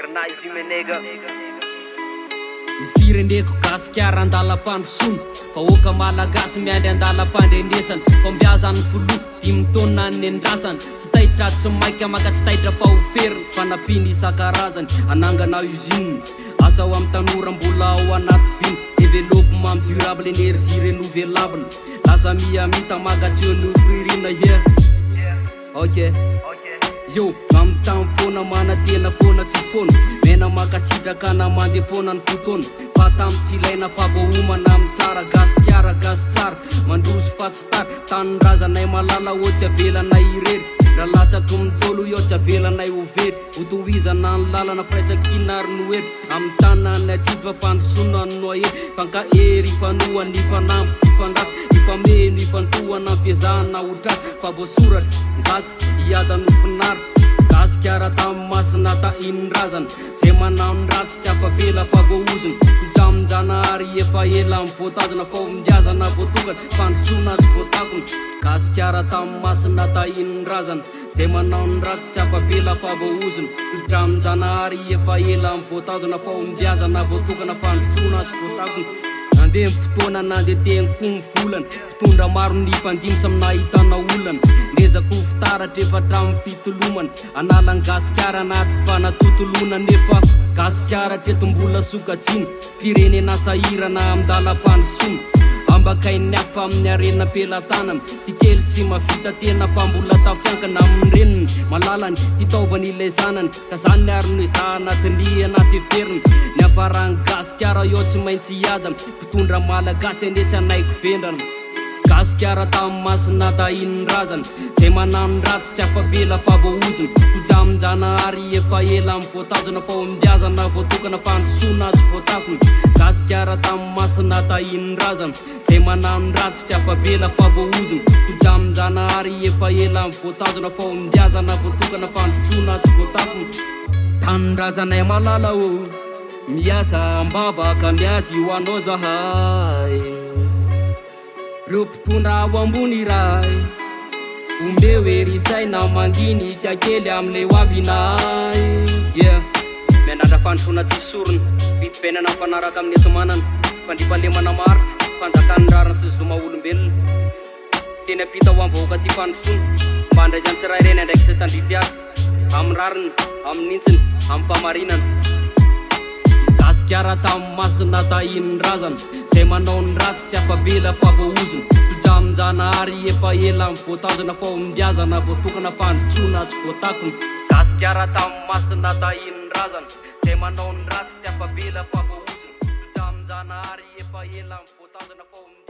Ny fireneko Gasikara andalam-pandrosoana, vahoaka malagasy miandry andalam-pandrenesana, fahombiazan'ny filoha dimy taona nendrasana, tsy taitra tsy maika maka tsy taitra fa ho ferina, fanampiana isan-karazany hanangana usine, asa ho amin'ny tanora mbola ao anaty vina, développement durable énergie renouvelable, lasa mihamita maka tsy eo ny hofiririna, yeah. Ok. Yo, amin'ny tany foana manantena foana tsy foana. Mena mankasitraka na mandeha foana ny fotoana. Fa tamy tsy ilaina fa voaomana amin'ny tsara. Gasikara gasy tsara, mandroso fa tsy tara. Tanindrazanay malala ô tsy avelanay irery. Raha latsaky ny Ntaolo eo tsy avelanay ho very. Hotohizana ny lalana firaisankina ary no hery. Amin'ny tanana adidy fampandrosoana no ahery. Fankahery, ifanohana, ifanampy, tsy ifandrafy, ifameno, ifantohana, fiezahana ho tratra. Fa voasoratra, gasy hiadana ho finaritra. Gasikara tamy masina tahin'ny razana. Zay manao ny ratsy tsy afa-bela fa voaozona. Tojamin-janahary efa ela voatazona. Fahombiazana voatokana, fandrosoana tsy voatakona. Gasikara tamy masina tahin'ny razana. Zay manao ny ratsy tsy afa-bela fa voaozona. Tojamin-janahary efa ela voatazona. Fahombiazana voatokana, fandrosoana tsy voatakona. Nandeha ny fotoana, nandeha teny koa ny volana. Mpitondra maro nifandimby samy nahitana olana. Nezaka ho fitaratra efa hatramin'ny fitolomana. Analan'i Gasikara anaty fanatontoloana. Nefa Gasikara hatreto mbola sokajiana. Firenena sahirana amin'ny-dalam-pandrosoana. Ambakain'ny hafa amin'ny harena am-pelatanana. Ty kely tsy mahavita tena fa mbola tafiankina amin'ny reniny. Malalany, fitaovany ilay zanany. Ka zany ary no ezahana dinihana sy heverina. Ny hafaran'i Gasikara eo tsy maintsy hiadana. Mpitondra malagasy anie tsy hanaiky vendrana. Gasikara tamy masina tahin'ny razana. Zay manano ratsy tsy afa-bela fa voaozona. Tojamin-janahary efa ela ny voatazona. Fahombiazana voatokana fandrosoana tsy voatakona. Gasikara tamy masina tahin'ny razana. Zay manano ratsy tsy afa-bela fa voaozona. Tojamin-janahary efa ela ny voatazona. Fahombiazana voatokana fandrosoana tsy voatakona. Tanindrazanay malala ô, miasa am-bavaka miady ho anao zahay. Reo mpitondra ao ambony ray, omeo hery saina mandinika kely amin'ilay ho avinay. Yeah. Miandrandra fandrosoana tsy sorona, vidim-piainana mifanaraka amin'ny enti-manana, fandriampahalemana maharitra, fanjakan'ny rariny sy ny zo maha olombelona. Teny ampita ho an'ny vahoaka tia fandrosoana, mba handraisan'ny tsirairay ny andraikitra tandrify azy, amin'ny rariny, amin'ny hintsiny, amin'ny fahamarinana. Gasikara tamy masina tahin'ny razana, zay manao ny ratsy tsy afa-bela fa voaozona. Tojamin-janahary efa ela ny voatazona, fahombiazana voatokana fandrosoana tsy voatakona. Gasikara tamy masina tahin'ny razana, zay manao ny ratsy tsy afa-bela fa voaozona. Tojamin-janahary efa ela ny voatazona, fahombiazana.